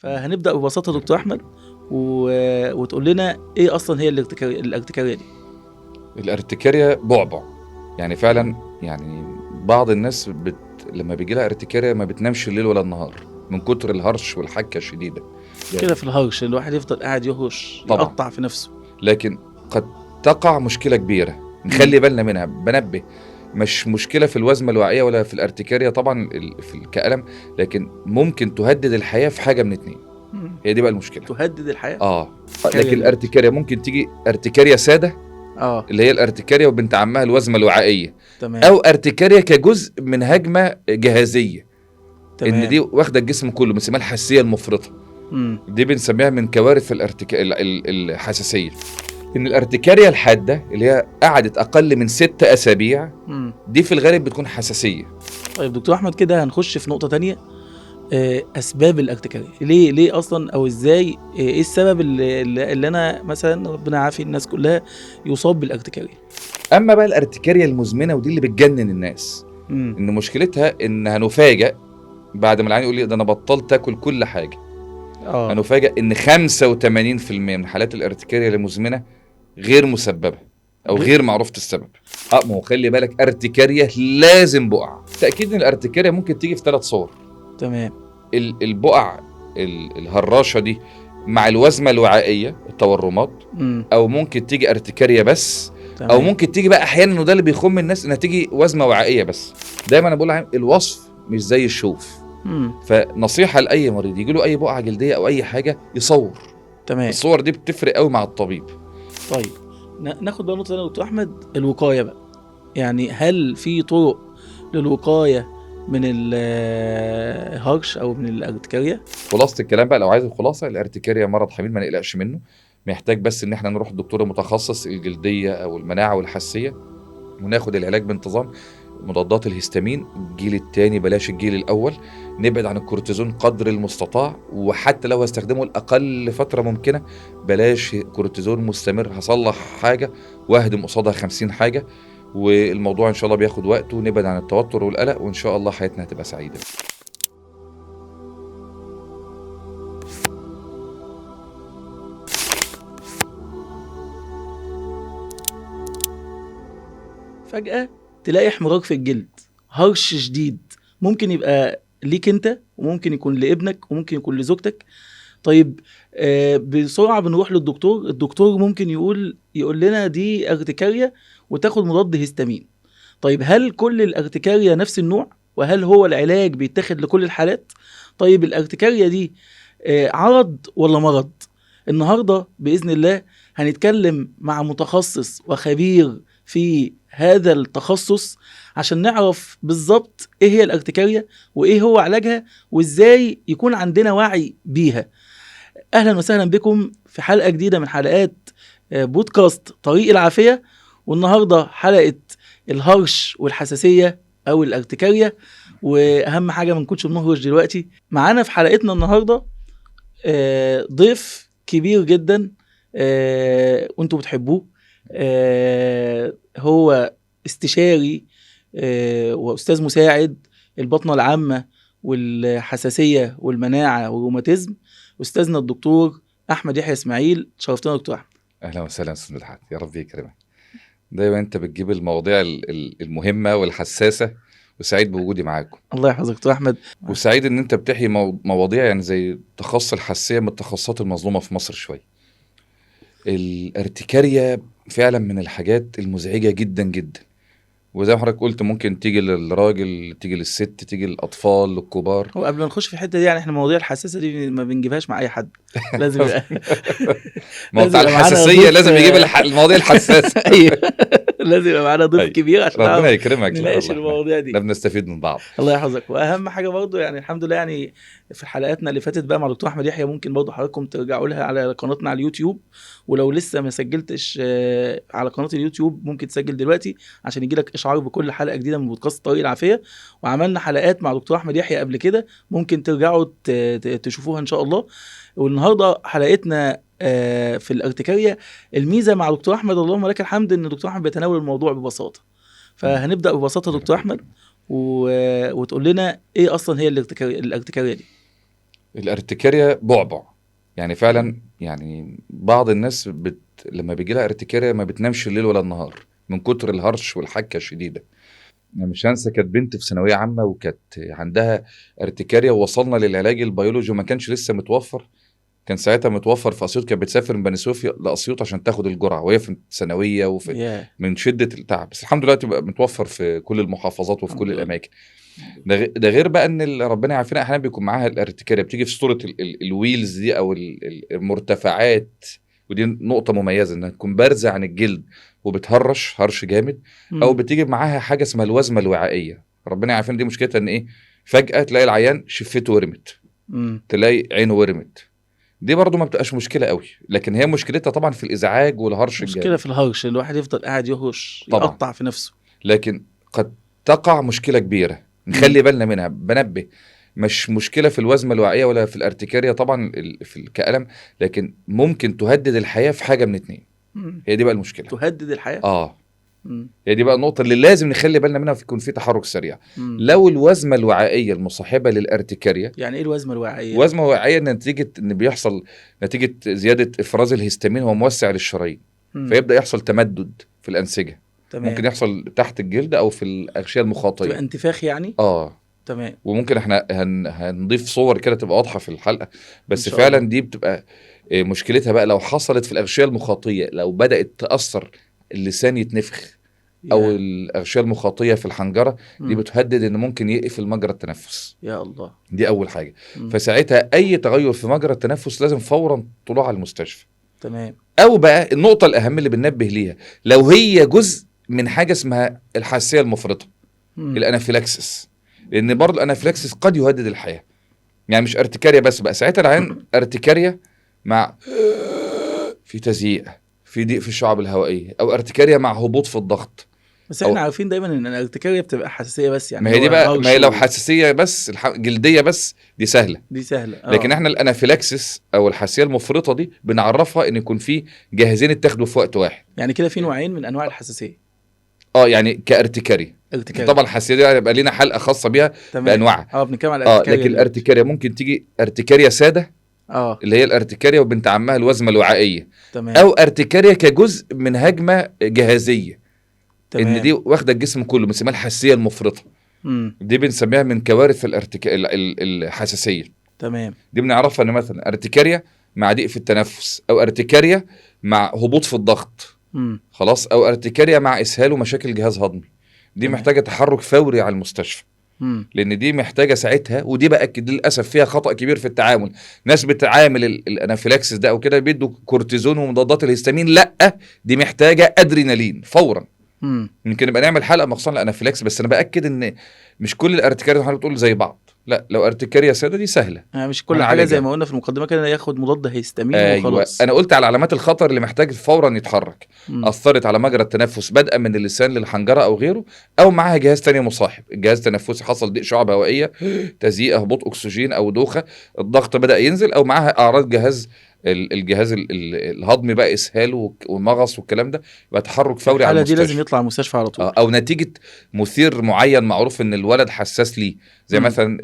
فهنبدا ببساطة دكتور احمد وتقول لنا ايه اصلا هي الارتكاريا دي. الارتكاريا بعبع، يعني فعلا يعني بعض الناس لما بيجي لها ارتكاريا ما بتنامش الليل ولا النهار من كتر الهرش والحكه الشديدة كده. في الهرش الواحد يفضل قاعد يهرش يقطع في نفسه. لكن قد تقع مشكلة كبيرة نخلي بالنا منها. بنبه، مش مشكلة في الوزمه الوعائيه ولا في الارتكاريا طبعا في كألم، لكن ممكن تهدد الحياة في حاجة من اتنين. هي دي بقى المشكلة، تهدد الحياة. لكن الارتكاريا ممكن تيجي ارتكاريا ساده، اللي هي الارتكاريا وبنت عمها الوزمه الوعائيه، تمام. او ارتكاريا كجزء من هجمة جهازيه، تمام. ان دي واخده الجسم كله، بنسميها الحساسية المفرطة. دي بنسميها من كوارث الحساسية. ان الارتكاريا الحادة اللي هي قعدت اقل من 6 اسابيع دي في الغالب بتكون حساسية. طيب دكتور احمد، كده هنخش في نقطة تانية، اسباب الارتكاريا. ليه اصلا، او ازاي، ايه السبب اللي انا مثلا ربنا يعافي الناس كلها يصاب بالارتكاريا؟ اما بقى الارتكاريا المزمنة، ودي اللي بتجنن الناس، ان مشكلتها ان هنفاجئ بعد ما العيان يقول لي ده انا بطلت اكل كل حاجة. هنفاجئ ان 85% من حالات الارتكاريا المزمنة غير مسببه او غير معروفة السبب. ما هو خلي بالك، ارتكاريا لازم بقع. تاكيد ان الارتكاريا ممكن تيجي في 3 صور، تمام. البقع الهراشه دي مع الوزمه الوعائيه التورمات، او ممكن تيجي ارتكاريا بس، تمام. او ممكن تيجي بقى احيانا، وده اللي بيخم الناس، انها تيجي وزمه وعائيه بس. دايما انا بقول الوصف مش زي الشوف. فنصيحه لاي مريض يجي له اي بقعة جلدية او اي حاجة يصور، تمام. الصور دي بتفرق قوي مع الطبيب. طيب ناخد بقى نقطة ثانية دكتور احمد، الوقاية بقى. يعني هل في طرق للوقايه من الهرش او من الارتكاريا؟ خلاصه الكلام بقى، لو عايز الخلاصة، الارتكاريا مرض حميد ما نقلقش منه، محتاج بس ان احنا نروح لدكتور متخصص الجلدية او المناعة والحساسيه وناخد العلاج بانتظام، مضادات الهستامين الجيل الثاني بلاش الجيل الاول، نبعد عن الكورتيزون قدر المستطاع، وحتى لو هستخدمه لاقل فترة ممكنة بلاش كورتيزون مستمر، هصلح حاجة واهدم قصادها 50 حاجة، والموضوع ان شاء الله بياخد وقته. ونبعد عن التوتر والقلق، وان شاء الله حياتنا هتبقى سعيدة. فجأة تلاقي احمرار في الجلد، هرش شديد، ممكن يبقى ليك انت، وممكن يكون لابنك، وممكن يكون لزوجتك. طيب بسرعة بنروح للدكتور، الدكتور ممكن يقول لنا دي ارتكاريا وتاخد مضاد هستامين. طيب هل كل الارتكاريا نفس النوع؟ وهل هو العلاج بيتاخد لكل الحالات؟ طيب الارتكاريا دي عرض ولا مرض؟ النهاردة بإذن الله هنتكلم مع متخصص وخبير في هذا التخصص عشان نعرف بالظبط ايه هي الارتكاريا وايه هو علاجها وازاي يكون عندنا وعي بيها. اهلا وسهلا بكم في حلقة جديدة من حلقات بودكاست طريق العافية، والنهاردة حلقة الهرش والحساسية او الارتكاريا. واهم حاجة ما نكونش بنهرش دلوقتي. معانا في حلقتنا النهاردة ضيف كبير جدا، وانتوا بتحبوه، هو استشاري وأستاذ مساعد البطنة العامة والحساسية والمناعة والروماتيزم، أستاذنا الدكتور أحمد يحيى إسماعيل. شرفتنا دكتور أحمد. أهلا وسهلا أستاذ مدحت، يا رب يكرمك. دايما أنت بتجيب المواضيع المهمة والحساسة، وسعيد بوجودي معاكم. الله يحفظك دكتور أحمد. وسعيد إن أنت بتحيي مواضيع يعني زي تخصص الحساسية من التخصصات المظلومة في مصر شوية. الارتكاريا فعلا من الحاجات المزعجة جدا جدا، وزي ما حضرتك قلت ممكن تيجي للراجل، تيجي للست، تيجي للاطفال، للكبار. وقبل ما نخش في الحتة دي، يعني احنا مواضيع الحساسة دي ما بنجيبهاش مع اي حد، لازم يبقى موضوع الحساسية لازم يجيب المواضيع الحساسة. ايوه، لازم يبقى معانا ضيف كبير عشان ربنا يكرمك نناقش المواضيع دي، بنستفيد من بعض. الله يحفظك. واهم حاجة برضو يعني الحمد لله، يعني في حلقاتنا اللي فاتت بقى مع دكتور احمد يحيى، ممكن برضو حضراتكم ترجعوا لها على قناتنا على اليوتيوب، ولو لسه ما سجلتش على قناة اليوتيوب ممكن تسجل دلوقتي عشان يجي لك اشعار بكل حلقة جديدة من بودكاست طريق العافية. وعملنا حلقات مع دكتور احمد يحيى قبل كده، ممكن ترجعوا تشوفوها ان شاء الله. والنهارده حلقتنا في الارتكاريا. الميزة مع دكتور احمد اللهم لك الحمد ان دكتور احمد بيتناول الموضوع ببساطة، فهنبدا ببساطة دكتور احمد وتقول لنا ايه اصلا هي الارتكاريا دي. الارتكاريا بعبع يعني فعلا. يعني بعض الناس لما بيجي لها ارتكاريا ما بتنامش الليل ولا النهار من كتر الهرش والحكه الشديدة. انا مش هنسى، كانت بنت في ثانوية عامة وكانت عندها ارتكاريا، ووصلنا للعلاج البيولوجي وما كانش لسه متوفر. كان ساعتها متوفر في اسيوط، كانت بتسافر من بني سويف لاسيوط عشان تاخد الجرعة وهي في ثانوية وفي من شده التعب. بس الحمد لله تبقى متوفر في كل المحافظات وفي كل الاماكن. ده غير بقى ان ربنا يعافينا احيانا بيكون معاها الارتكاريا بتيجي في صوره ال wheals دي او المرتفعات، ودي نقطة مميزة انها تكون بارزة عن الجلد وبتهرش هرش جامد. او بتيجي معاها حاجة اسمها الوزمه الوعائيه. ربنا يعافينا، دي مشكلتها ان ايه، فجاة تلاقي العيان شفته ورمت، تلاقي عينه ورمت. دي برضو ما بتبقاش مشكلة قوي، لكن هي مشكلتها طبعا في الازعاج والهرش الجامد. مشكلة في الهرش، الواحد يفضل قاعد يهرش يقطع في نفسه. لكن قد تقع مشكلة كبيرة نخلي بالنا منها. بنبه، مش مشكلة في الوزمه الوعائيه ولا في الارتكاريا طبعا في كألم، لكن ممكن تهدد الحياة في حاجة من اتنين. هي دي بقى المشكلة، تهدد الحياة. هي دي بقى النقطة اللي لازم نخلي بالنا منها، يكون في تحرك سريع. لو الوزمه الوعائيه المصاحبة للارتكاريا. يعني ايه الوزمه الوعائيه؟ الوزمه الوعائيه نتيجة ان بيحصل نتيجة زيادة افراز الهستامين، هو موسع للشرايين، فيبدا يحصل تمدد في الانسجة. تمام. ممكن يحصل تحت الجلد او في الاغشيه المخاطيه، تبقى انتفاخ يعني. تمام. وممكن احنا هنضيف صور كده تبقى واضحة في الحلقة. بس فعلا دي بتبقى مشكلتها بقى لو حصلت في الاغشيه المخاطيه، لو بدات تاثر اللسان يتنفخ او الاغشيه المخاطيه في الحنجرة، دي بتهدد ان ممكن يقفل مجرى التنفس. يا الله. دي اول حاجة. فساعتها اي تغير في مجرى التنفس لازم فورا طلوع على المستشفى. تمام. او بقى النقطة الاهم اللي بننبه ليها، لو هي جزء من حاجة اسمها الحساسية المفرطة، ال anaphylaxis، لان برضه ال anaphylaxis قد يهدد الحياة. يعني مش ارتكاريا بس بقى، ساعتها العين ارتكاريا مع في تزييق، في ضيق في الشعب الهوائية، او ارتكاريا مع هبوط في الضغط. بس احنا عارفين دايما ان الارتكاريا بتبقى حساسية بس، يعني ما هي دي بقى، ما هي لو حساسية بس جلدية بس دي سهلة، دي سهلة. لكن احنا ال anaphylaxis او الحساسية المفرطة دي بنعرفها ان يكون في جهازين اتاخدوا في وقت واحد. يعني كده في نوعين من انواع الحساسية. يعني كارتكاريا. طبعا الحساسية دي هيبقى لنا حلقة خاصة بيها بانواعها. بنتكلم على الارتكاريا. لكن الارتكاريا ممكن تيجي ارتكاريا ساده، اللي هي الارتكاريا وبنت عمها الوزمه الوعائيه. تمام. او ارتكاريا كجزء من هجمة جهازيه. تمام. ان دي واخده الجسم كله، بنسميها الحساسية المفرطة. دي بنسميها من كوارث الحساسية. تمام. دي بنعرفها ان مثلا ارتكاريا مع ضيق في التنفس، او ارتكاريا مع هبوط في الضغط. خلاص، او ارتكاريا مع اسهال ومشاكل جهاز هضمي. دي محتاجه تحرك فوري على المستشفى. لان دي محتاجه ساعتها، ودي باكد للاسف فيها خطا كبير في التعامل. ناس بتعامل ال anaphylaxis ده او كده بيدوا كورتيزون ومضادات الهستامين، لا دي محتاجه ادرينالين فورا. يمكن نبقى نعمل حلقة مخصوصة لل anaphylaxis، بس انا باكد ان مش كل الارتكاريا اللي بتقول زي بعض. لا، لو ارتكاريا ساده دي سهلة، يعني مش كل حاجة زي ما قلنا في المقدمة كده ياخد مضاد هيستامين. أيوة. وخلاص. انا قلت على علامات الخطر اللي محتاج فورا يتحرك. اثرت على مجرى التنفس بدءا من اللسان للحنجره او غيره، او معاها جهاز تاني مصاحب. الجهاز التنفسي حصل ضيق شعب هوائية، تزييق، هبوط اكسجين او دوخه، الضغط بدا ينزل، او معاها اعراض جهاز الجهاز الهضمي بقى اسهال ومغص والكلام ده، يبقى تحرك فوري على المستشفى. الحالة دي لازم يطلع المستشفى على طول. او نتيجة مثير معين معروف ان الولد حساس ليه، زي مثلا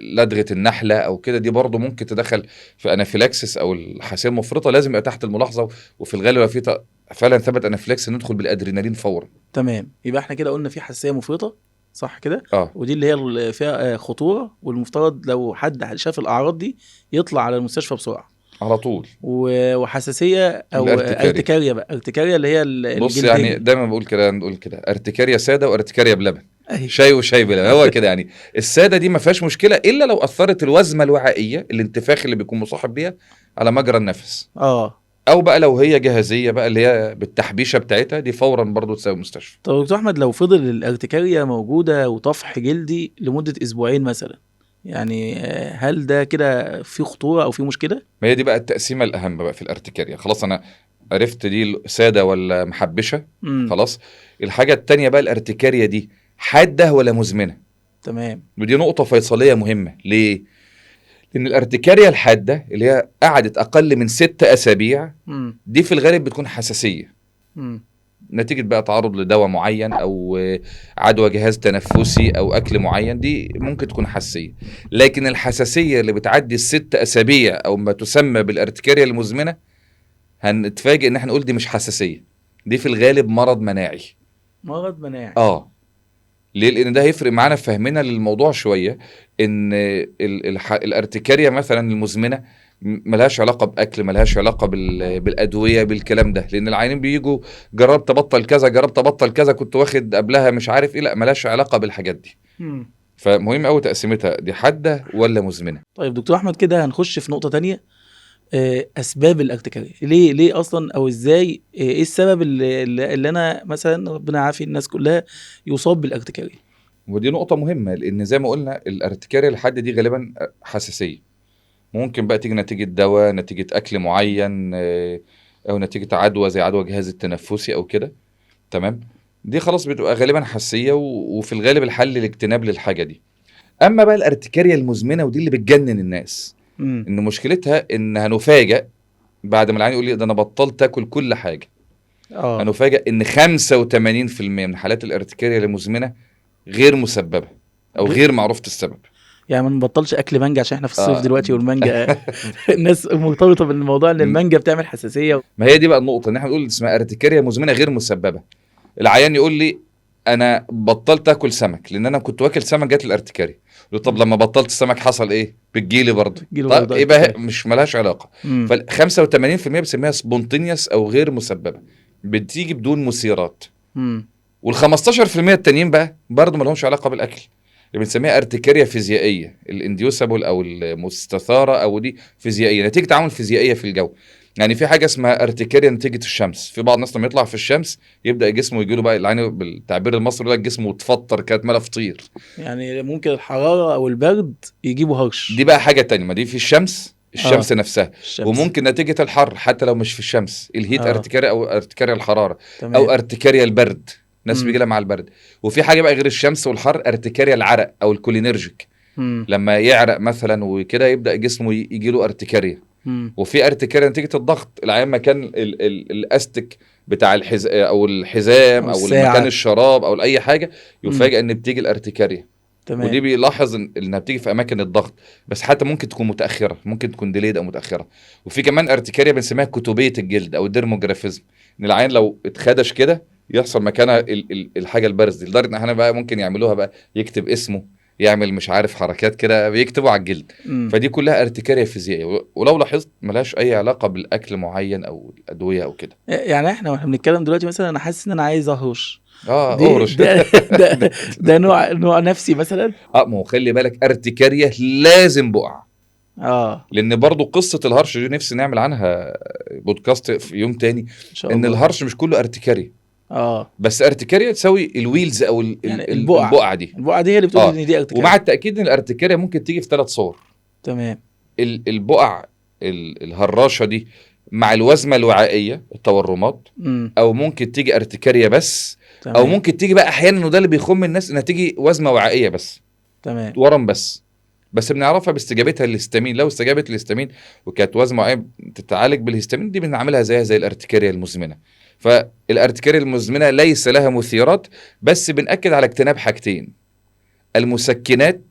لدغه النحلة او كده، دي برضه ممكن تدخل في anaphylaxis او الحساسية المفرطة، لازم يبقى تحت الملاحظة. وفي الغالب لو في فعلا ثبت anaphylaxis ندخل بالادرينالين فورا. تمام. يبقى احنا كده قلنا في حساسية مفرطة، صح كده؟ ودي اللي هي فيها خطورة، والمفترض لو حد شاف الاعراض دي يطلع على المستشفى بسرعة على طول. وحساسيه او ارتكاريا بقى، ارتكاريا اللي هي الجلدية. بص، يعني دايما بقول كده، نقول كده ارتكاريا ساده وارتكاريا بلبن. شاي وشاي بلبن. هو كده يعني. السادة دي ما فيهاش مشكلة الا لو اثرت الوزمه الوعائيه، الانتفاخ اللي بيكون مصاحب بيها، على مجرى النفس. او بقى لو هي جهازيه بقى اللي هي بالتحبيشه بتاعتها دي، فورا برضو تساوي مستشفى. طب دكتور احمد، لو فضل الارتكاريا موجودة وطفح جلدي لمدة اسبوعين مثلا، يعني هل ده كده في خطورة او في مشكلة؟ ما هي دي بقى التقسيمه الاهم بقى في الارتكاريا. خلاص انا عرفت دي ساده ولا محبشه. خلاص. الحاجة الثانية بقى، الارتكاريا دي حادة ولا مزمنة؟ تمام. ودي نقطة فيصليه مهمة. ليه؟ لان الارتكاريا الحادة اللي هي قعدت اقل من 6 اسابيع، دي في الغالب بتكون حساسية. نتيجة بقى تعرض لدواء معين او عدوى جهاز تنفسي او اكل معين، دي ممكن تكون حساسية. لكن الحساسية اللي بتعدي ال6 اسابيع او ما تسمى بالارتكاريا المزمنة، هنتفاجئ ان احنا نقول دي مش حساسيه، دي في الغالب مرض مناعي. مرض مناعي. اه، ليه؟ لان ده هيفرق معانا في فهمنا للموضوع شويه، ان الارتكاريا مثلا المزمنة ملهاش علاقة باكل، ملهاش علاقة بالادويه، بالكلام ده، لان العيانين بيجوا جربت ابطل كذا، جربت ابطل كذا، كنت واخد قبلها مش عارف ايه، لا ملهاش علاقة بالحاجات دي. فمهم قوي تقسيمتها، دي حادة ولا مزمنه. طيب دكتور احمد، كده هنخش في نقطة تانية، اسباب الارتكارية، ليه اصلا او ازاي، ايه السبب اللي انا مثلا، ربنا يعافي الناس كلها، يصاب بالارتكارية؟ ودي نقطة مهمة، لأن زي ما قلنا الارتكاريا الحادة دي غالبا حساسية، ممكن بقى تيجي نتيجة دواء، نتيجة أكل معين، أو نتيجة عدوى زي عدوى الجهاز التنفسي أو كده، تمام؟ دي خلاص بتبقى غالبا حساسية، وفي الغالب الحل الاجتناب للحاجة دي. أما بقى الارتكاريا المزمنة، ودي اللي بتجنن الناس، إن مشكلتها إن هنفاجأ بعد ما العيان يقول لي ده أنا بطلت آكل كل حاجة، هنفاجأ إن 85% من حالات الارتكاريا المزمنة غير مسببة أو غير معروفة السبب. يعني ما نبطلش اكل مانجا عشان احنا في الصيف دلوقتي، والمانجا الناس مرتبطة بالموضوع ان المانجا بتعمل حساسيه. ما هي دي بقى النقطة، ان احنا بنقول اسمها ارتكاريا مزمنة غير مسببه. العيان يقول لي انا بطلت اكل سمك لان انا كنت واكل سمك جات لي الارتكاريا. له طب لما بطلت السمك حصل ايه؟ بتجيلي برضه. بتجيلي طب برضه يبقى ارتكاريا. مش ملهاش علاقه. فال 85% بنسميها spontaneous او غير مسببه، بتيجي بدون مثيرات. وال 15% التانيين بقى برضه ما لهمش علاقة بالاكل، اللي بنسميها ارتكاريا فيزيائيه، ال inducible او المستثاره، او دي فيزيائية نتيجة عوامل فيزيائية في الجو. يعني في حاجة اسمها ارتكاريا نتيجة الشمس، في بعض الناس لما يطلع في الشمس يبدا جسمه يجي له بقى العين، بالتعبير المصري يقول لك جسمه اتفطر كانت ملا فطير. يعني ممكن الحرارة او البرد يجيبوا هرش. دي بقى حاجة تانية، ما دي في الشمس، الشمس نفسها. الشمس. وممكن نتيجة الحر حتى لو مش في الشمس، ال heat urticaria او ارتكاريا الحراره، او ارتكاريا البرد، ناس بيجي لها مع البرد. وفي حاجة بقى غير الشمس والحر، ارتكاريا العرق او ال cholinergic، لما يعرق مثلا وكده يبدا جسمه يجي له ارتكاريا. وفي ارتكاريا نتيجة الضغط، العيان مكان ال الاستك بتاع او الحزام أو او الساعة. مكان الشراب او اي حاجه، يفاجئ ان بتيجي الارتكاريا. ودي بيلاحظ انها بتيجي في اماكن الضغط، بس حتى ممكن تكون متاخره، ممكن تكون delayed او متاخره. وفي كمان ارتكاريا بنسميها كتبيه الجلد او ال dermographism، ان العيان لو اتخدش كده يحصل مكانها الحاجة البارزة دي، لدرجة ان احنا بقى ممكن يعملوها بقى يكتب اسمه، يعمل مش عارف حركات كده، بيكتبوا على الجلد. فدي كلها ارتكاريا فيزيائيه، ولو لاحظت ملهاش اي علاقة بالاكل معين او الادوية او كده. يعني احنا واحنا بنتكلم دلوقتي مثلا انا حاسس ان انا عايز اهرش. اه، اهرش. ده نوع نفسي مثلا. اه، ما هو خلي بالك، ارتكاريا لازم بقع، لان برضو قصة الهرش دي نفسي نعمل عنها بودكاست في يوم تاني. ان شاء ان الله. الهرش مش كله ارتكاريا، بس ارتكاريا تساوي ال wheals او يعني البقع. البقعة دي. البقعة دي هي اللي بتقول ان دي ارتكاريا. ومع التاكيد ان الارتكاريا ممكن تيجي في 3 صور. البقع الهراشه دي مع الوزمه الوعائيه، التورمات، او ممكن تيجي ارتكاريا بس، او ممكن تيجي بقى احيانا، وده اللي بيخم الناس، انها تيجي وزمه وعائيه بس، ورم بس، بس بنعرفها باستجابتها للهستامين. لو استجابت للهستامين وكانت وزمه وعائيه تتعالج بالهستامين، دي بنعملها زيها زي الارتكاريا المزمنه. فالارتكاريا المزمنة ليس لها مثيرات، بس بنأكد على اجتناب حاجتين: المسكنات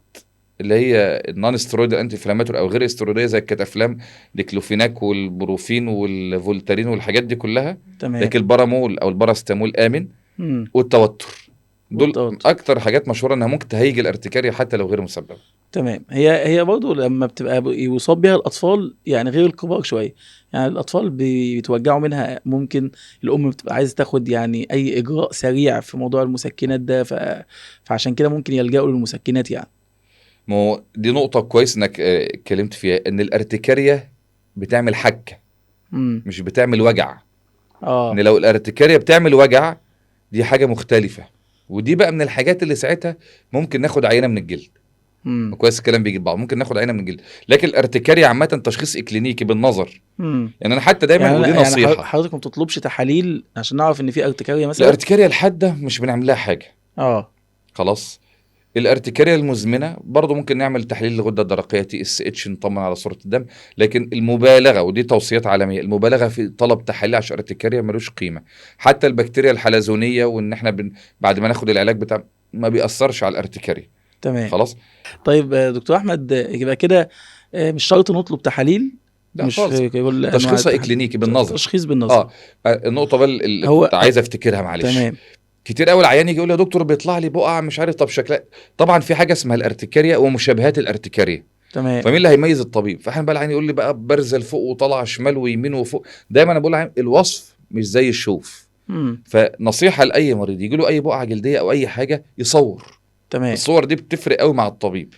اللي هي ال non-steroid anti-inflammatory او غير استرويديه زي الكتافلام، ديكلوفيناك والبروفين والفولتارين والحاجات دي كلها، لكن البارامول او الباراستامول امن. والتوتر، دول والتوتر. اكتر حاجات مشهورة انها ممكن تهيج الارتكاريا حتى لو غير مسببه. تمام. هي برضه لما بتبقى يصاب بيها الاطفال يعني غير الكبار شويه، يعني الاطفال بيتوجعوا منها، ممكن الام بتبقى عايزه تاخد يعني اي اجراء سريع في موضوع المسكنات ده، فعشان كده ممكن يلجأوا للمسكنات يعني. ما هو دي نقطة كويس انك اتكلمت فيها، ان الارتكاريا بتعمل حكه، مش بتعمل وجع. ان لو الارتكاريا بتعمل وجع دي حاجة مختلفه، ودي بقى من الحاجات اللي ساعتها ممكن ناخد عينه من الجلد. كويس، الكلام بيجي ببعض، ممكن ناخد عينه من الجلد، لكن الارتكاريا عامة تشخيص اكلينيكي بالنظر. يعني انا حتى دايما يعني ودي يعني نصيحه، حضرتك ما بتطلبش تحاليل عشان نعرف ان في ارتكاريا مثلا؟ الارتكاريا الحادة مش بنعمل لها حاجه. خلاص، الارتكاريا المزمنة برضو ممكن نعمل تحليل الغدة الدرقية TSH، نطمن على صوره الدم. لكن المبالغة، ودي توصيات عالمية، المبالغة في طلب تحاليل عشان ارتكاريا ملوش قيمة. حتى البكتيريا الحلزونيه، وان احنا بعد ما ناخد العلاج بتاع ما بيأثرش على الارتكاريا. تمام، خلاص. طيب دكتور احمد، يبقى كده مش شرط نطلب تحاليل؟ لا مش خالص، تشخيصها اكلينيكي بالنظر، تشخيص بالنظر. النقطة بقى اللي كنت عايز افتكرها، معلش. تمام. كتير قوي العيان يجي يقول لي يا دكتور بيطلع لي بقع مش عارف طب شكلها. طبعا في حاجة اسمها الارتكاريا ومشابهات الارتكاريا. تمام. فمين اللي هيميز الطبيب؟ فاحنا بقى العيان يقول لي بقى بارزة لفوق وطالعه شمال ويمين وفوق. دايما انا بقول للعيان الوصف مش زي الشوف. فنصيحه لاي مريض يجي له اي بقعة جلدية او اي حاجة يصور. تمام. الصور دي بتفرق قوي مع الطبيب،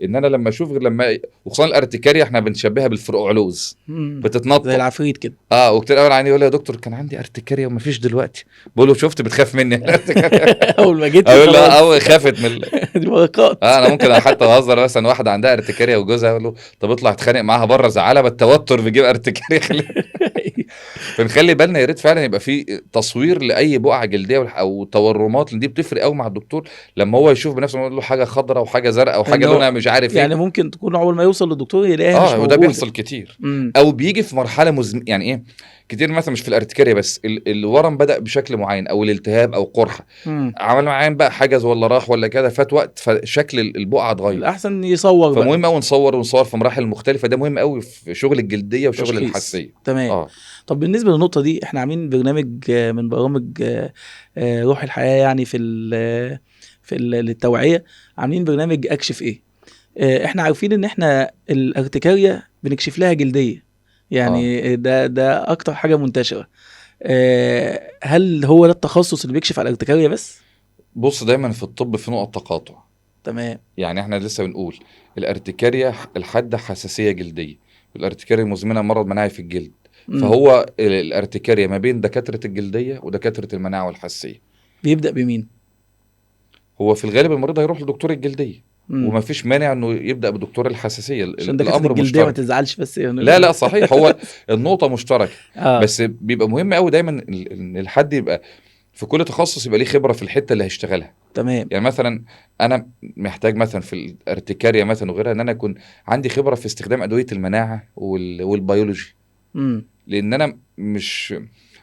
ان انا لما اشوف غير لما، وخصوصا الارتكاريا احنا بنشبهها بالفرقعلوز، بتتنطط زي العفريت كده. وكتير قوي العيان يقول لي يا دكتور كان عندي ارتكاريا ومفيش دلوقتي. بقول له شفت بتخاف مني. اول ما جيت اقول له اول خافت من دي بركات. انا ممكن حتى اهزر مثلا، واحدة عندها ارتكاريا وجوزها اقول له طب اطلع اتخانق معاها بره زعلها بالتوتر بيجيب ارتكاريا. فنخلي بالنا، يا ريت فعلا يبقى في تصوير لاي بقعة جلدية او تورمات، لان دي بتفرق قوي مع الدكتور لما هو يشوف بنفسه، يقول له حاجة خضراء وحاجه زرقاء وحاجه لونها مش عارف يعني ايه. ممكن تكون اول ما يوصل للدكتور يلاقيها مش موجودة. وده بيحصل كتير. او بيجي في مرحلة يعني ايه كتير، مثلا مش في الارتكاريا بس، الورم بدا بشكل معين او الالتهاب او قرحة، عمل معين بقى حجز ولا راح ولا كده، فات وقت فشكل البقعة اتغير. الاحسن يصور بقى. فمهم قوي نصور، ونصور في مراحل مختلفة، ده مهم قوي في شغل الجلدية وشغل الحساسية. تمام. طب بالنسبة للنقطة دي، احنا عاملين برنامج من برامج روح الحياة، يعني في للتوعية، عاملين برنامج اكشف ايه. احنا عارفين ان احنا الارتكاريا بنكشف لها جلدية، يعني ده اكتر حاجة منتشرة. هل هو ده التخصص اللي بيكشف على الارتكاريا بس؟ بص، دايما في الطب في نقط تقاطع. تمام. يعني احنا لسه بنقول الارتكاريا الحادة حساسية جلدية، والارتكاريا المزمنة مرض مناعي في الجلد. فهو الارتكاريا ما بين دكاترة الجلدية ودكاترة المناعة والحساسيه. بيبدا بمين؟ هو في الغالب المريض هيروح لدكتور الجلدية، وما فيش مانع انه يبدا بدكتور الحساسية، عشان دكاترة الجلدية ما تزعلش بس يعني. لا لا صحيح، هو النقطة مشتركة. بس بيبقى مهم قوي دايما ان الحد يبقى في كل تخصص يبقى ليه خبره في الحتة اللي هيشتغلها. تمام. يعني مثلا انا محتاج مثلا في الارتكاريا مثلا وغيرها ان انا اكون عندي خبره في استخدام ادوية المناعة والبيولوجي. لان انا مش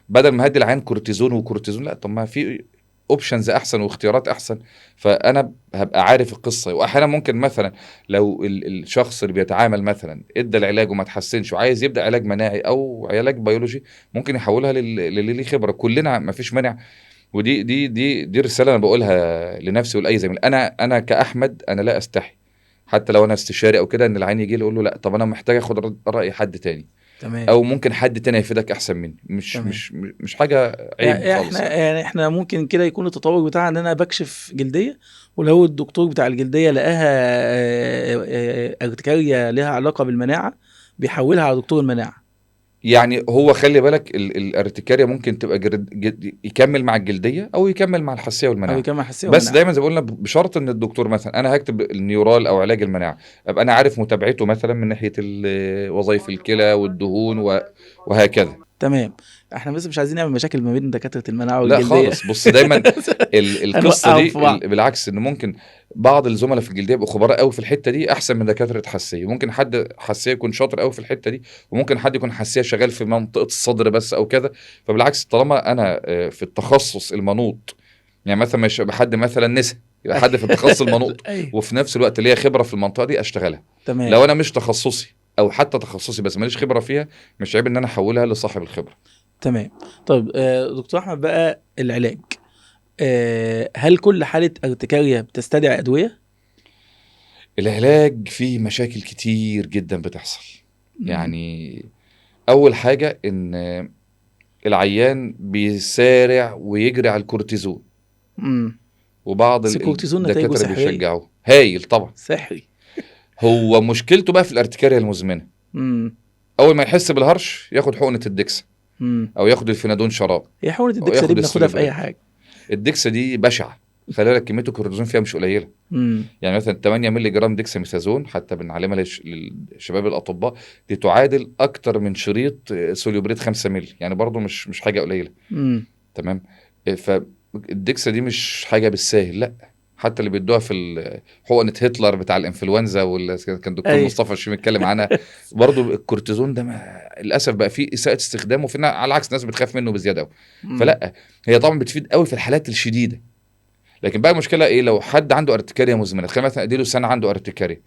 بدل ما هدي العيان كورتيزون وكورتيزون، لا طب ما في options احسن واختيارات احسن، فانا هبقى عارف القصة. واحيانا ممكن مثلا لو الشخص اللي بيتعامل مثلا ادى العلاج وما تحسنش وعايز يبدا علاج مناعي او علاج بيولوجي، ممكن يحولها للي ليه خبره. كلنا ما فيش مانع. ودي دي دي دي رسالة انا بقولها لنفسي ولاي زميل. انا كاحمد انا لا استحي حتى لو انا استشاري او كده ان العين يجي لي يقول له لا طب انا محتاج اخد راي حد تاني. تمام. او ممكن حد تاني يفيدك احسن مني. مش تمام. مش حاجة عيب يعني خالص. احنا يعني احنا ممكن كده يكون التطور بتاعنا ان انا بكشف جلدية، ولو الدكتور بتاع الجلدية لقاها ارتكاريا لها علاقة بالمناعه بيحولها على دكتور المناعة. يعني هو خلي بالك الارتكاريا ممكن تبقى يكمل مع الجلدية او يكمل مع الحساسية والمناعة، او يكمل الحساسية بس والمناعة. دايما زي ما قلنا بشرط ان الدكتور مثلا انا هكتب النيورال او علاج المناعة ابقى انا عارف متابعته مثلا من ناحية وظائف الكلى والدهون وهكذا. تمام. احنا بس مش عايزين نعمل مشاكل ما بين دكاترة المناعة لا والجلديه خالص. بص دايما القصة دي هنوقعهم في بعض. بالعكس، ان ممكن بعض الزملاء في الجلدية يبقوا خبراء قوي في الحتة دي احسن من دكاترة حساسية، ممكن حد حساسية يكون شاطر قوي في الحتة دي، وممكن حد يكون حساسية شغال في منطقة الصدر بس او كذا. فبالعكس طالما انا في التخصص المنوط، يعني مثلا مش حد مثلا نسا، يبقى حد في التخصص المنوط ايوه وفي نفس الوقت ليا خبره في المنطقة دي اشتغلها. تمام. لو انا مش تخصصي او حتى تخصصي بس ماليش خبره فيها، مش عيب ان انا احولها لصاحب الخبرة. تمام. طيب دكتور احمد بقى العلاج، هل كل حاله ارتكاريا بتستدعي ادوية؟ العلاج فيه مشاكل كتير جدا بتحصل. يعني اول حاجة ان العيان بيسارع ويجري على الكورتيزون، وبعض بس الكورتيزون نتائجه الدكاترة سحرية. بيشجعوه. هايل طبعا، سحري. هو مشكلته بقى في الارتكاريا المزمنة. اول ما يحس بالهرش ياخد حقنه الدكسه او ياخد الفينادون شراب. هي حقنه أو الدكسه دي ياخد بناخدها في اي السوليبريت. حاجة. الدكسه دي بشعة، خلي بالك كمية الكورتيزون فيها مش قليله. يعني مثلا 8 مللي جرام ديكساميثازون حتى بنعلمها للشباب الاطباء، دي تعادل اكتر من شريط سوليوبريت 5 مللي، يعني برضو مش حاجة قليله. تمام. فالدكسه دي مش حاجة بالساهل، لا. حتى اللي بيدوها في حقنه هتلر بتاع الانفلونزا، واللي كان دكتور مصطفى الشيمي اتكلم عنها برضو. الكورتيزون ده للاسف بقى فيه اساءه استخدامه، وفي على العكس ناس بتخاف منه بزيادة قوي. فلا، هي طبعا بتفيد قوي في الحالات الشديدة، لكن بقى المشكلة ايه؟ لو حد عنده ارتكاريا مزمنة، تخيل مثلا اديله سنة عنده ارتكاريا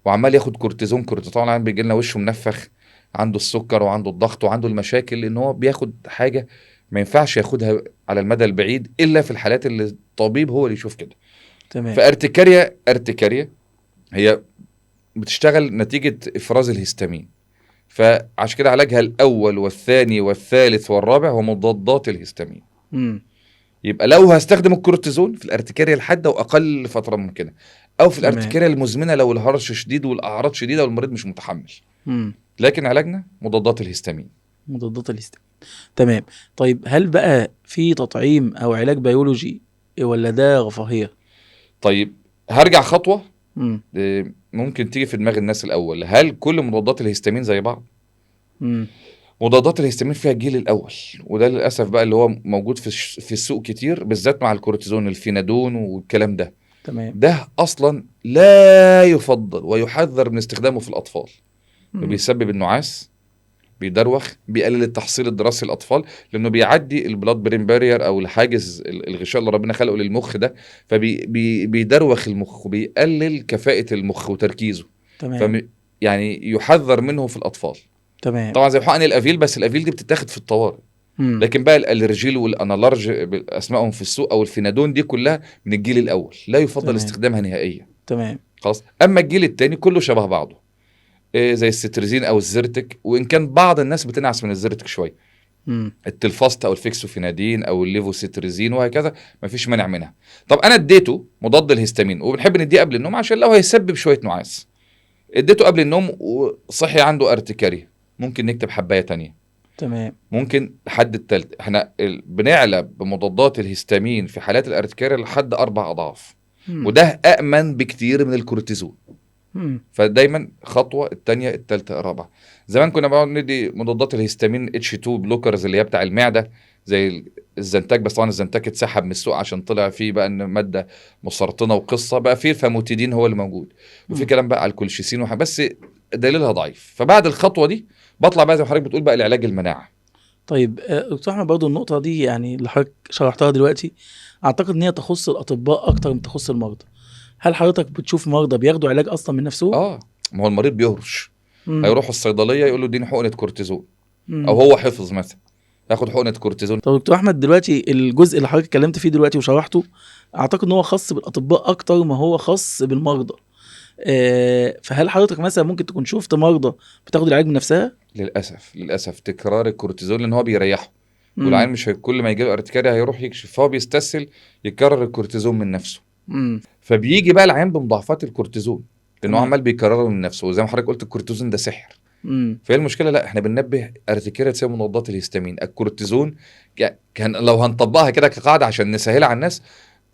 وعمال ياخد كورتيزون كورتيزون، طبعا بيجي لنا وشه منفخ، عنده السكر وعنده الضغط وعنده المشاكل، لان هو بياخد حاجة ما ينفعش ياخدها على المدى البعيد الا في الحالات اللي الطبيب هو اللي يشوف كده. تمام. ف urticaria، urticaria هي بتشتغل نتيجة افراز الهستامين، فعشان كده علاجها الاول والثاني والثالث والرابع هو مضادات الهستامين. يبقى لو هستخدم الكورتيزون في الارتكاريا الحادة واقل فترة ممكنة، او في الارتكاريا المزمنة لو الهرش شديد والاعراض شديدة والمريض مش متحمل. لكن علاجنا مضادات الهستامين. مضادات الهستامين، تمام. طيب هل بقى في تطعيم او علاج بيولوجي ولا ده رفاهية؟ طيب هرجع خطوة ممكن تيجي في دماغ الناس الاول، هل كل مضادات الهستامين زي بعض؟ مضادات الهستامين فيها الجيل الاول، وده للاسف بقى اللي هو موجود في السوق كتير، بالذات مع الكورتيزون الفينادون والكلام ده. تمام. ده اصلا لا يفضل ويحذر من استخدامه في الاطفال. بيسبب النعاس، بيدروخ، بيقلل التحصيل الدراسي للاطفال، لانه بيعدي ال blood brain barrier او الحاجز الغشاء اللي ربنا خلقه للمخ ده، فبيدروخ المخ وبيقلل كفاءة المخ وتركيزه. تمام. يعني يحذر منه في الاطفال. تمام. طبعا زي حقن الافيل، بس الافيل دي بتتاخد في الطوارئ. لكن بقى الالرجيل والانالارج باسمائهم في السوق او الفينادون دي كلها من الجيل الاول، لا يفضل تمام. استخدامها نهائيا. تمام. خلاص. اما الجيل الثاني كله شبه بعضه، إيه زي الستريزين او الزرتك، وان كان بعض الناس بتنعس من الزرتك شوية. التلفاست او الفيكسوفينادين او الليفوسيتريزين وهكذا، مفيش مانع منها. طب انا اديته مضاد الهستامين، وبنحب نديه قبل النوم عشان لو هيسبب شوية نعاس. اديته قبل النوم وصحي عنده ارتكاريا، ممكن نكتب حبايه تانية. تمام. ممكن لحد التالت. احنا بنعلى بمضادات الهستامين في حالات الارتكاريا لحد 4 اضعاف. وده امن بكتير من الكورتيزون. فدايما خطوة الثانية الثالثة الرابعة. زمان كنا بنقعد ندي مضادات الهستامين H2 blockers اللي هي بتاع المعدة زي الزنتاك، بس طبعا الزنتاك اتسحب من السوق عشان طلع فيه بقى ان مادة مسرطنه وقصة، بقى فيه الفاموتيدين هو اللي موجود، وفي كلام بقى على الكولشيسين بس دليلها ضعيف. فبعد الخطوة دي بطلع بقى زي ما حضرتك بتقول بقى العلاج المناعة. طيب دكتور احمد، برضه النقطة دي يعني اللي حضرتك شرحتها دلوقتي اعتقد ان هي تخص الاطباء اكتر من تخص المرضى. هل حضرتك بتشوف مرضى بياخدوا علاج اصلا من نفسهم؟ ما هو المريض بيهرش. هيروح الصيدلية يقول له اديني حقنه كورتيزون، او هو حفظ مثلا ياخد حقنه كورتيزون. طب دكتور احمد، دلوقتي الجزء اللي حضرتك اتكلمت فيه دلوقتي وشرحته اعتقد ان هو خاص بالاطباء اكتر ما هو خاص بالمرضى. فهل حضرتك مثلا ممكن تكون شفت مرضى بتاخد العلاج من نفسها؟ للاسف، للاسف تكرار الكورتيزون لان هو بيريحه، والعيان مش كل ما يجي له ارتكاريا هيروح يكشف، فهو بيستسهل يكرر الكورتيزون من نفسه. فبيجي بقى العيان بمضاعفات الكورتيزون لانه عمال بيكرره من نفسه، وزي ما حضرتك قلت الكورتيزون ده سحر. فهي المشكلة لا، احنا بننبه ارتكاريا تساوي مضادات الهستامين. الكورتيزون كان لو هنطبقها كده كقاعدة عشان نسهلها على الناس،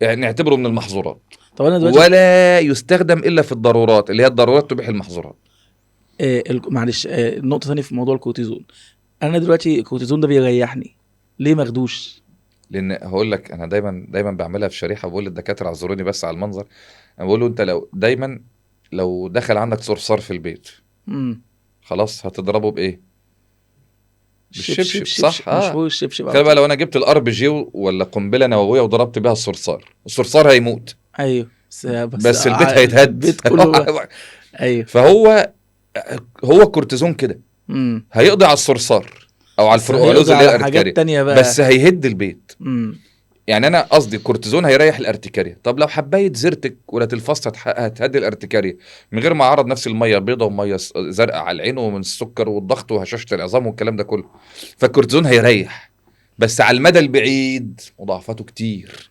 يعني نعتبره من المحظورات. طب انا دلوقتي ولا يستخدم الا في الضرورات، اللي هي الضرورات تبيح المحظورات. معلش، نقطة ثانية في موضوع الكورتيزون. انا دلوقتي الكورتيزون ده بيريحني، ليه ما اخدوش؟ لان هقول لك انا دايما دايما بعملها في شريحة، بقول للدكاتره اعذروني بس على المنظر، انا بقول له انت لو دايما لو دخل عندك صرصار في البيت، خلاص هتضربه بايه؟ بالشبشب، صح؟ مشهور الشبشب. تخيل بقى لو انا جبت ال RPG ولا قنبلة نووية وضربت بيها الصرصار، الصرصار هيموت. ايوه، بس البيت هيتهد، البيت كله. ايوه. فهو هو الكورتيزون كده هيقضي على الصرصار او على الفرقعلوز اللي هي الارتكاريا، بس هيهد البيت. يعني انا قصدي الكورتيزون هيريح الارتكاريا. طب لو حبايه زرتك ولا تلفاست هتهدي الارتكاريا من غير ما اعرض نفسي المية بيضة ومية زرقاء على العين ومن السكر والضغط وهشاشه العظام والكلام ده كله. فالكورتيزون هيريح، بس على المدى البعيد مضاعفاته كتير.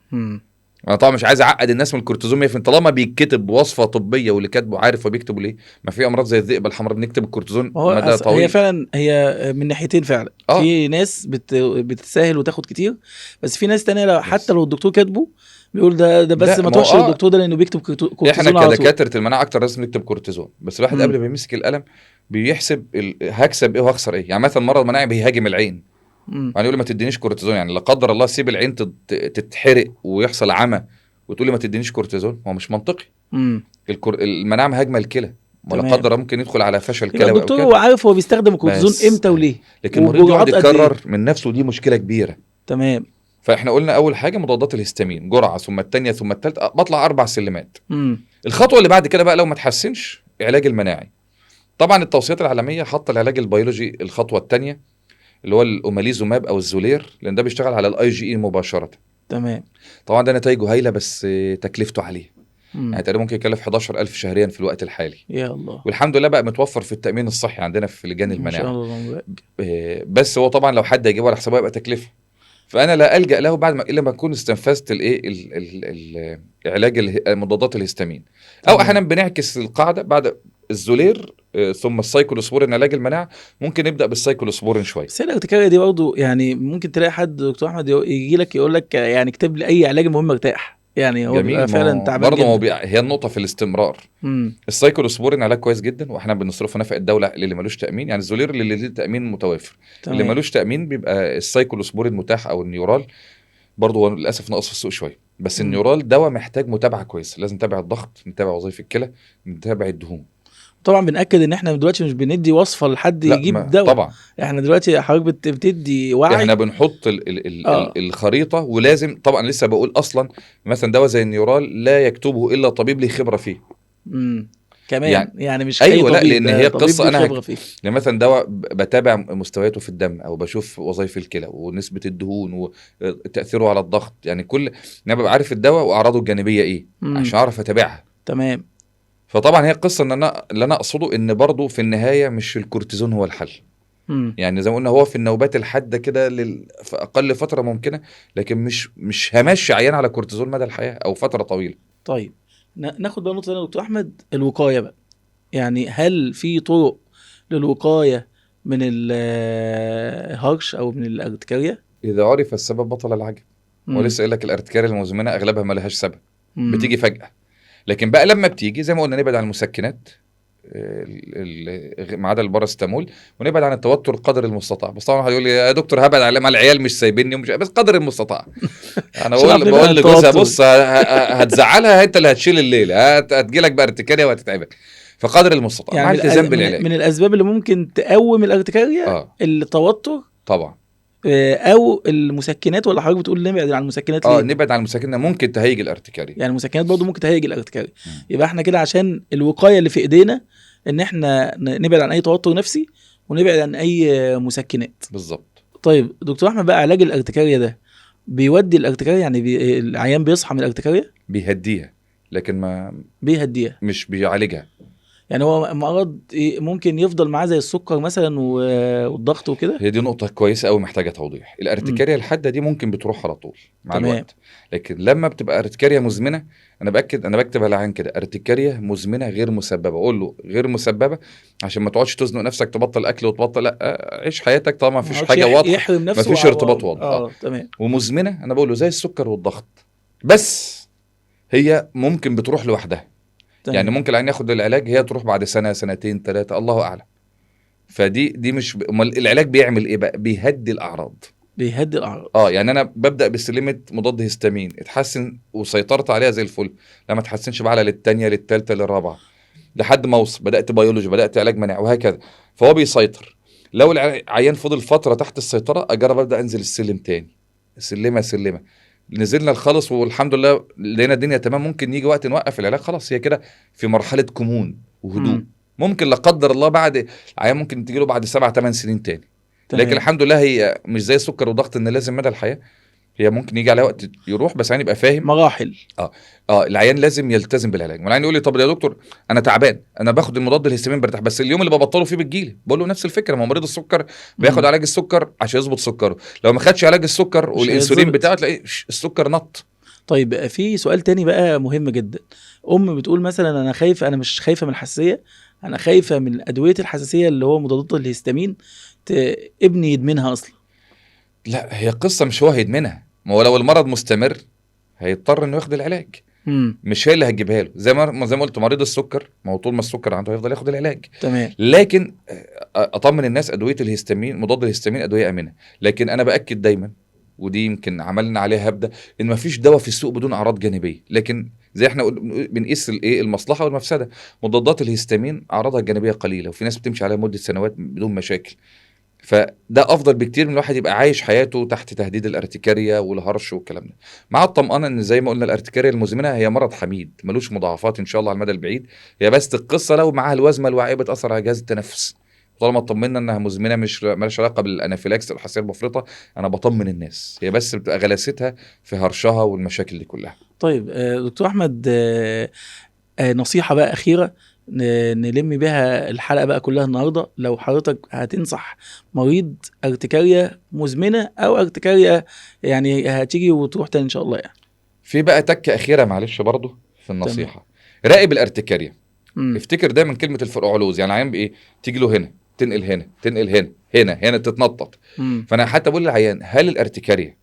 انا طبعا مش عايز اعقد الناس من الكورتيزون 100%، طالما بيتكتب وصفه طبية واللي كاتبه عارف هو بيكتبه ليه. ما في امراض زي الذئبه الحمراء بنكتب الكورتيزون مدى طويل. هي فعلا هي من ناحيتين فعلا. في ناس بتتساهل وتاخد كتير، بس في ناس تانية حتى لو الدكتور كاتبه بيقول ده بس ما تروحش للدكتور ده لانه بيكتب كورتيزون. احنا كدكاتره المناعة اكتر لازم نكتب كورتيزون، بس الواحد قبل ما يمسك القلم بيحسب هكسب ايه وهخسر ايه. يعني مثلا مرض مناعي بيهاجم العين، يعني يقول ما تدينيش كورتيزون، يعني لا قدر الله سيب العين تتحرق ويحصل عمى وتقول لي ما تدينيش كورتيزون، ما هو مش منطقي. المناعة مهاجمه الكلى، ما لا قدر ممكن يدخل على فشل كلوي. الدكتور هو عارف هو بيستخدم الكورتيزون امتى وليه، لكن المريض يقعد يكرر من نفسه، دي مشكلة كبيرة. تمام. فاحنا قلنا اول حاجة مضادات الهستامين جرعة، ثم الثانية، ثم الثالثة، بطلع 4 سلمات. الخطوة اللي بعد كده بقى لو ما تحسنش علاج المناعي. طبعا التوصيات العالمية حاطه العلاج البيولوجي الخطوة الثانية اللي هو ال omalizumab او ال Xolair، لان ده بيشتغل على الاي جي اي مباشرة. تمام. طبعا ده نتائجه هايلة بس تكلفته عالية. يعني تقريبا ممكن يكلف 11000 شهريا في الوقت الحالي. يا الله. والحمد لله بقى متوفر في التامين الصحي عندنا في لجان المناعة. ما شاء الله. بس هو طبعا لو حد هيجيبه على حسابه يبقى تكلفة، فانا لا الجا له بعد ما الا ما اكون استنفذت الايه علاج مضادات الهستامين. او احيانا بنعكس القاعدة، بعد ال Xolair ثم السايكلوسبورين علاج المناعة، ممكن نبدا بالسايكلوسبورين شوية. بس الارتكارية دي برضه يعني ممكن تلاقي حد دكتور احمد يجي لك يقول لك يعني اكتب لي اي علاج المهم ارتاح، يعني هو بيبقى فعلا تعبان برضه. هو هي النقطة في الاستمرار. السايكلوسبورين علاج كويس جدا، واحنا بنصرفه نفقه الدولة للي ملوش تامين، يعني ال Xolair للي ليه تامين متوافر. تمام. اللي ملوش تامين بيبقى السايكلوسبورين متاح، او النيورال برضه هو للاسف ناقص في السوق شوية، بس النيورال دواء محتاج متابعه كويسة، لازم نتابع الضغط، نتابع وظائف الكلى، نتابع الدهون. طبعا بنأكد ان احنا دلوقتي مش بندي وصفه لحد يجيب دواء طبعا. احنا دلوقتي حضرتك بتدي وعي، احنا بنحط ال ال الخريطة، ولازم طبعا لسه بقول اصلا مثلا دواء زي النيورال لا يكتبه الا طبيب ليه خبره فيه. كمان يعني مش ايوه، لا، لان هي قصة انا يعني مثلا دواء بتابع مستوياته في الدم، او بشوف وظائف الكلى ونسبه الدهون وتاثيره على الضغط، يعني كل انا ببقى عارف الدواء واعراضه الجانبية ايه عشان اعرف اتابعها. تمام. فطبعا هي القصة ان انا اللي انا اقصده ان برضو في النهاية مش الكورتيزون هو الحل. يعني زي ما قلنا هو في النوبات الحادة كده في اقل فترة ممكنة، لكن مش همشي عيان على كورتيزون مدى الحياة او فترة طويلة. طيب ناخد بقى نقطة ثانية يا دكتور احمد، الوقاية بقى. يعني هل في طرق للوقايه من الهرش او من الارتكارية؟ اذا عرف السبب بطل العجب. ولسه قايل لك الارتكارية المزمنة اغلبها ما لهاش سبب، بتيجي فجاة. لكن بقى لما بتيجي زي ما قلنا نبعد عن المسكنات ما عدا الباراسيتامول، ونبعد عن التوتر قدر المستطاع. بس طبعا هيقول لي يا دكتور هبعد على العيال مش سايبيني ومش، بس قدر المستطاع. انا بقول لجوزها بص هتزعلها، انت اللي هتشيل الليلة، هتجيلك بقى ارتكاريه وهتتعبك. فقدر المستطاع يعني مع الالتزام بالعلاج. من الاسباب اللي ممكن تقوم الارتكاريه التوتر طبعا، او المسكنات. ولا حضرتك بتقول نبعد عن المسكنات ليه؟ نبعد عن المسكنات، ممكن تهيج الارتكارية. يعني المسكنات برضو ممكن تهيج الارتكارية. يبقى احنا كده عشان الوقاية اللي في ايدينا ان احنا نبعد عن اي توتر نفسي ونبعد عن اي مسكنات. بالظبط. طيب دكتور احمد بقى علاج الارتكارية ده بيودي الارتكارية، يعني العيان بيصحى من الارتكارية؟ بيهديها، لكن ما بيهديها، مش بيعالجها. يعني هو مرض ممكن يفضل معاه زي السكر مثلا والضغط وكده. هي دي نقطة كويسة أوي محتاجة توضيح. الارتكارية الحادة دي ممكن بتروح على طول مع الوقت، لكن لما بتبقى ارتكارية مزمنة، أنا بأكد، أنا بكتب على العيان كده ارتكارية مزمنة غير مسببة، أقول له غير مسببة عشان ما تقعدش تزنق نفسك تبطل أكل وتبطل، لا عيش حياتك طالما مفيش حاجة واضحة، مفيش ارتباط واضح. تمام. ومزمنة أنا بقول له زي السكر والضغط، بس هي ممكن بتروح لوحدها. تمام. يعني ممكن العيان ياخد العلاج هي تروح بعد سنة سنتين ثلاثة الله اعلم. فدي مش العلاج بيعمل ايه بقى؟ بيهدي الاعراض. بيهدي الاعراض. يعني انا ببدا بسلمه مضاد هستامين، اتحسن وسيطرت عليها زي الفل، لا ما اتحسنش بقى للثانيه للثالثه للرابعه لحد ما اوصل بدات بيولوجي، بدات علاج مناعي وهكذا. فهو بيسيطر. لو العيان فضل فترة تحت السيطرة اجرب ابدا انزل السلم تاني، سلمه سلمه، نزلنا الخالص والحمد لله لقينا الدنيا تمام. ممكن يجي وقت نوقف العلاج، خلاص هي كده في مرحلة كمون وهدوء. ممكن لا قدر الله بعد العيان ممكن تجيله بعد 7-8 سنين تاني. تمام. لكن الحمد لله هي مش زي السكر والضغط ان لازم مدى الحياة، هي ممكن يجي عليها وقت يروح، بس يعني يبقى فاهم مراحل. العيان لازم يلتزم بالعلاج. والعيان يقول لي طب يا دكتور انا تعبان، انا باخد المضاد الهستامين برتاح، بس اليوم اللي ببطله فيه بتجيلي. بقول له نفس الفكرة، ما مريض السكر بياخد علاج السكر عشان يظبط سكره، لو ما خدش علاج السكر والانسولين بتاعه تلاقيه السكر نط. طيب في سؤال تاني بقى مهم جدا. ام بتقول مثلا انا خايفة، انا مش خايفة من الحساسية، انا خايفة من ادوية الحساسية اللي هو مضادات الهستامين ابني يدمنها اصلا. لا هي قصة مش هو هيدمنها، ما هو لو المرض مستمر هيضطر انه ياخد العلاج. مش هي اللي هتجيبها له. زي ما قلت مريض السكر ما هو طول ما السكر عنده هيفضل ياخد العلاج. تمام. لكن اطمن الناس ادوية الهستامين، مضاد الهستامين ادوية امنه، لكن انا باكد دايما ودي يمكن عملنا عليها هبده، ان مفيش دواء في السوق بدون اعراض جانبيه، لكن زي احنا بنقيس الايه المصلحة والمفسده. مضادات الهستامين اعراضها الجانبية قليله، وفي ناس بتمشي عليها مده سنوات بدون مشاكل، فده افضل بكتير من الواحد يبقى عايش حياته تحت تهديد الارتكاريا والهرش والكلام ده. مع الطمأنة ان زي ما قلنا الارتكاريا المزمنة هي مرض حميد ملوش مضاعفات ان شاء الله على المدى البعيد، هي بس القصة لو معاها الوزمه الوعائيه بتاثر على جهاز التنفس. طالما اطمنا انها مزمنة مش مالهاش علاقة بال anaphylaxis او الحساسية المفرطة، انا بطمن الناس، هي بس بتبقى غلاستها في هرشها والمشاكل دي كلها. طيب دكتور احمد، نصيحة بقى اخيرة نلم بيها الحلقة بقى كلها النهارده، لو حضرتك هتنصح مريض ارتكاريا مزمنة او ارتكاريا يعني هتيجي وتروح تاني ان شاء الله يعني. في بقى تكه اخيرة معلش برضه في النصيحة. راقب الارتكاريا. افتكر دايما كلمة الفرعلوز، يعني عيان بايه؟ تيجي له هنا، تنقل هنا، تنقل هنا، هنا هنا، تتنطط. فانا حتى بقول للعيان هل الارتكاريا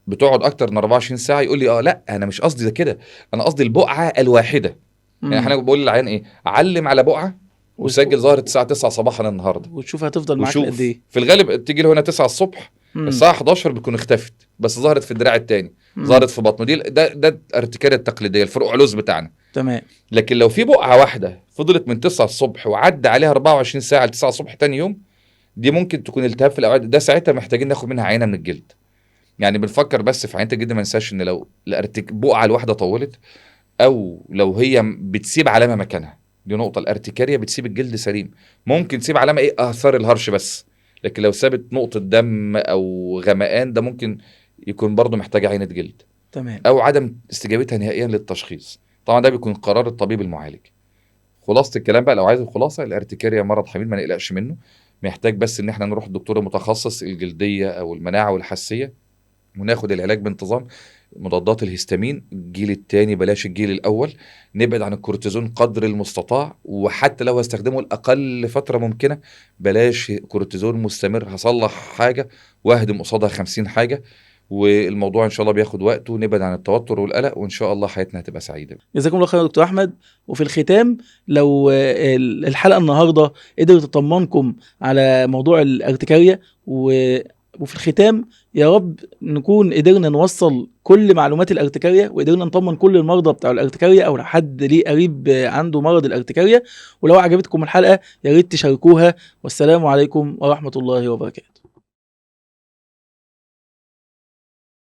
بتقعد اكتر من 24 ساعة؟ يقول لي اه. لا انا مش قصدي ده كده، انا قصدي البقعة الواحدة. يعني احنا بقول للعيان ايه؟ علم على بقعة وسجل ظهرت الساعة 9 صباحا النهارده، وتشوف هتفضل معاك قد ايه. في الغالب تيجي له هنا 9 الصبح، الساعة 11 بتكون اختفت، بس ظهرت في الدراع الثاني، ظهرت في بطنه. دي ده الارتكاريا التقليدية، الفرقعلوز بتاعنا. تمام. لكن لو في بقعة واحدة فضلت من 9 الصبح وعدى عليها 24 ساعة ل 9 الصبح تاني يوم، دي ممكن تكون التهاب في الاوعية، ده ساعتها محتاجين ناخد منها عينه من الجلد. يعني بنفكر بس في عينه الجلد، ما ننساش ان لو البقعة الواحدة طولت او لو هي بتسيب علامة مكانها، دي نقطة. الارتكاريا بتسيب الجلد سليم، ممكن تسيب علامة ايه؟ اثار الهرش بس، لكن لو سابت نقطة دم او غمقان ده ممكن يكون برضه محتاجه عينه جلد. تمام. او عدم استجابتها نهائيا للتشخيص، طبعا ده بيكون قرار الطبيب المعالج. خلاصه الكلام بقى، لو عايز الخلاصة، الارتكاريا مرض حميد ما نقلقش منه، محتاج بس ان احنا نروح لدكتور متخصص الجلدية او المناعة والحساسيه وناخد العلاج بانتظام، مضادات الهستامين الجيل الثاني بلاش الجيل الاول، نبعد عن الكورتيزون قدر المستطاع، وحتى لو هستخدمه لاقل فترة ممكنة بلاش كورتيزون مستمر، هصلح حاجة واهدم قصادها 50 حاجة، والموضوع ان شاء الله بياخد وقته. نبعد عن التوتر والقلق وان شاء الله حياتنا هتبقى سعيدة. جزاكم الله خير يا دكتور احمد. وفي الختام، لو الحلقة النهارده قدرت تطمنكم على موضوع الارتكاريا، وفي الختام يا رب نكون قدرنا نوصل كل معلومات الارتكاريا وقدرنا نطمن كل المرضى بتاع الارتكاريا او لو حد ليه قريب عنده مرض الارتكاريا. ولو عجبتكم الحلقة يا ريت تشاركوها، والسلام عليكم ورحمة الله وبركاته.